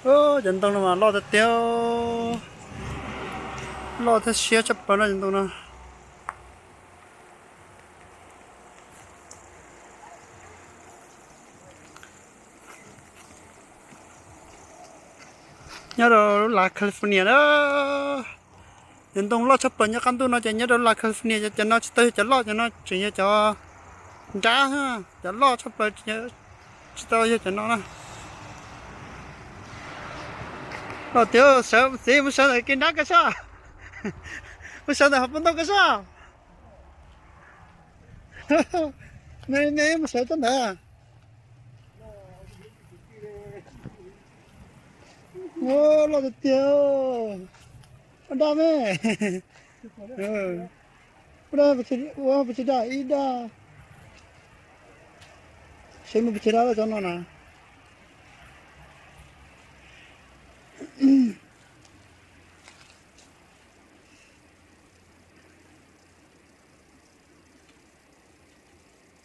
Cov ntoo no mas loj tiag tiag, loj thiab siab tshaj plaws no cov ntoo no. Nyob rau lub lav California na, cov ntoo loj tshaj plaws nyob qab ntuj no ces nyob rau lub lav California, cov no tsis tau yog cov loj, cov no tseem yog cov nrab, cov loj tshaj plaws tsis tau yog cov no na. Loj tiag, sawv txiv mus sawv ntawm kev nrab koj soj, mus sawv ntawm hauv pub ntoo koj soj. Me me mus sawv txog ntawd. Loj tiag tiag. Ob daj me. Ua pes tsawg daj? Ib daj. Seb muaj pes tsawg daj cov no na.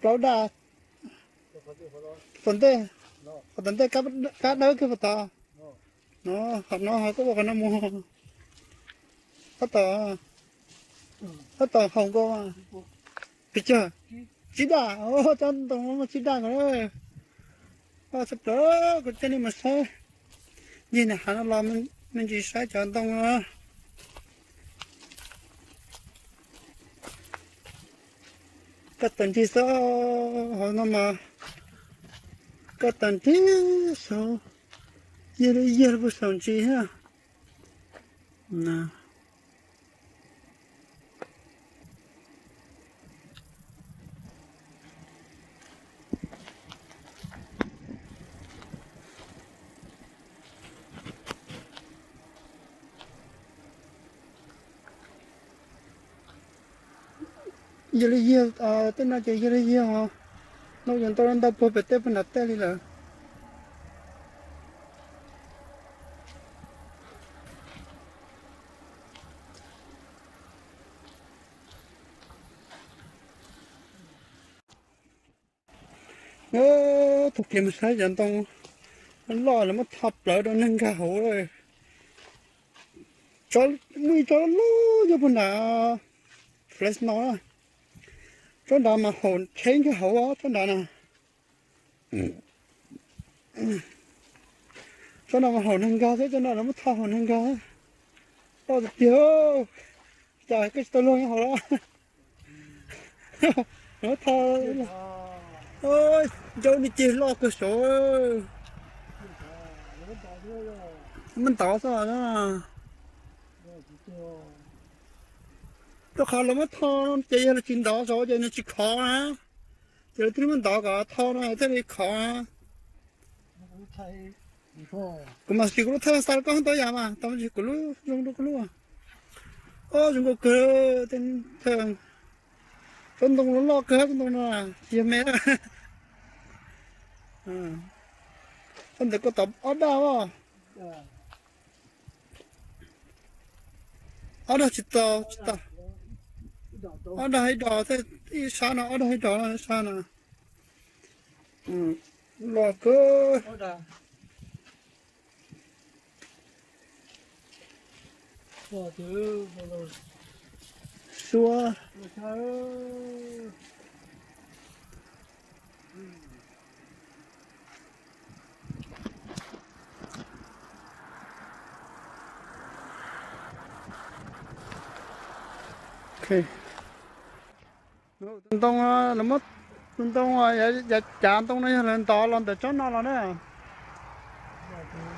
Plaub daj. Tom ntej, tom ntej kab dawb kiag puag tod. No, qhov no ho koj ua qhov no mus. Tab tom, tab tom haus nkaus. Pes tsawg? Tsib daj. Cov ntoo no muaj tsib daj nkaus na. Loj tshaj plaws, kuv coj nej mus saib. Ncig nram hav no los me ntsis saib cov ntoo no. Koj tawm nrig xwb, hauv no mas koj tawm nrig saud, yig li yig puag saum ntsis thiab. Yog li yog, tej no ces yog li yog, no yog ntau ntau puag pem tej puag nram tej li lawm. Thaum kev mus saib cov ntoo loj lawv muab tho plawv rau neeg nkag hauv. Muaj ib tsob loj nyob puag nrad Fresno na. Tsob nrad mas haum tsheb nkag hauv tsob nrad na. Tsob no mas haum neeg nkag xwb, tsob no lawv muab tho haum neeg nkag. Loj tiag tiag. Cas koj tsis tau luag nyob hauv los? Lawv muab tho, ncauj ni cig loj kawg saud. Muab ntov xwb. Rau qhov lawv muab tho ces yog lawv tsis ntov saud ces nws tsis khov na. Ces lawv thiaj li muab ntov kom tho no thiaj li khov. Kuv mas siv kuv lub thawj xa koj ntau yam mas tau, kuv lub zoo rau kuv lub. Ob, zoo nkauj kawg. Tsob ntoo loj kawg tsob ntoo no, tsis yog me na. Tsob ntawd koj tov ob daj os. Ob daj tsis tau, tsis tau. Ob daj ib dog, ib sab no, ob daj ib dog sab no. Loj kawg. Suab. Tus ntoo, lawv muab tus ntoo, yav cav ntoo no yog lawv ntov los ntawm tsob no los na.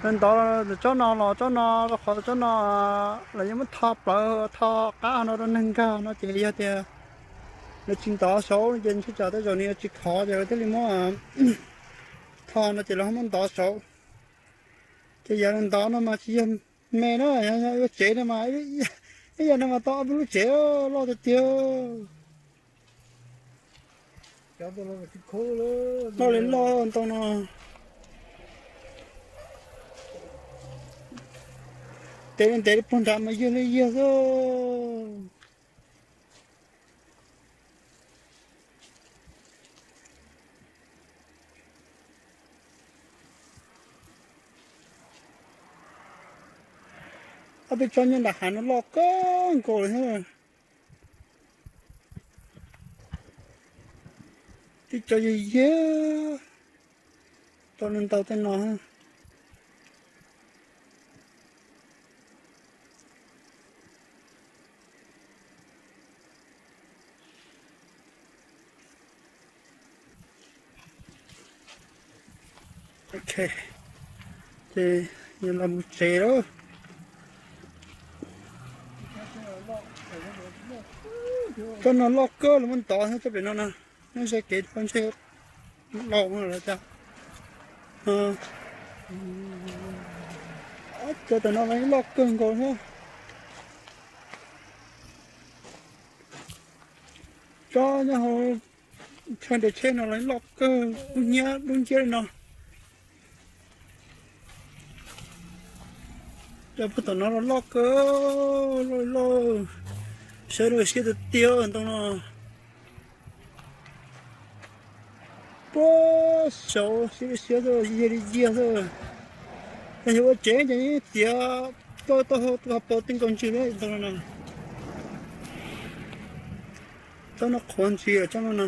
Lawv ntov los ntawm tsob no los tsob no, rau qhov tsob no lawv yeej muab tho plawv tho qab no rau neeg nkag no ces yog tias lawv tsis ntov saud ces ntshe tsam tej zaum nws yuav tsis khov ces lawv thiaj li muab tho no ces lawv muab ntov saud. Ces yog lawv ntov no mas tsis yog me na, yuav tsev no mas, ib yam no mas tau ob peb lub tsev loj tiag tiag. Loj li loj ntoo no. Ntev li ntev li puag nrad mas yog li yog xwb. Ob peb tsob nyob nram hav no loj kawg nkaus li thiab. Tib co yog yag, tau ntau tej no. Ok, ces yog los mus tsev lawm. Tsob no loj kawg los muab ntov tsob pem no na. Nyob ze kev rau ntshe laus no lawm cas. Cov tam no los loj kawg nkaus thiab. Tsob nyob hauv chaw nres tsheb no los loj kawg, lub hnyiab dub nciab li no. Cov puag tom no los loj kawg, loj loj, siab li siab tiag tiag ntoo no. Puag saud siab li siab xwb, yag li yag xwb. Yog ua tsev ces yeej tiav coj tau hauv pau tej nkaus ntsws li ntoo no na. Tsob no qhuav ntsis tsob no na.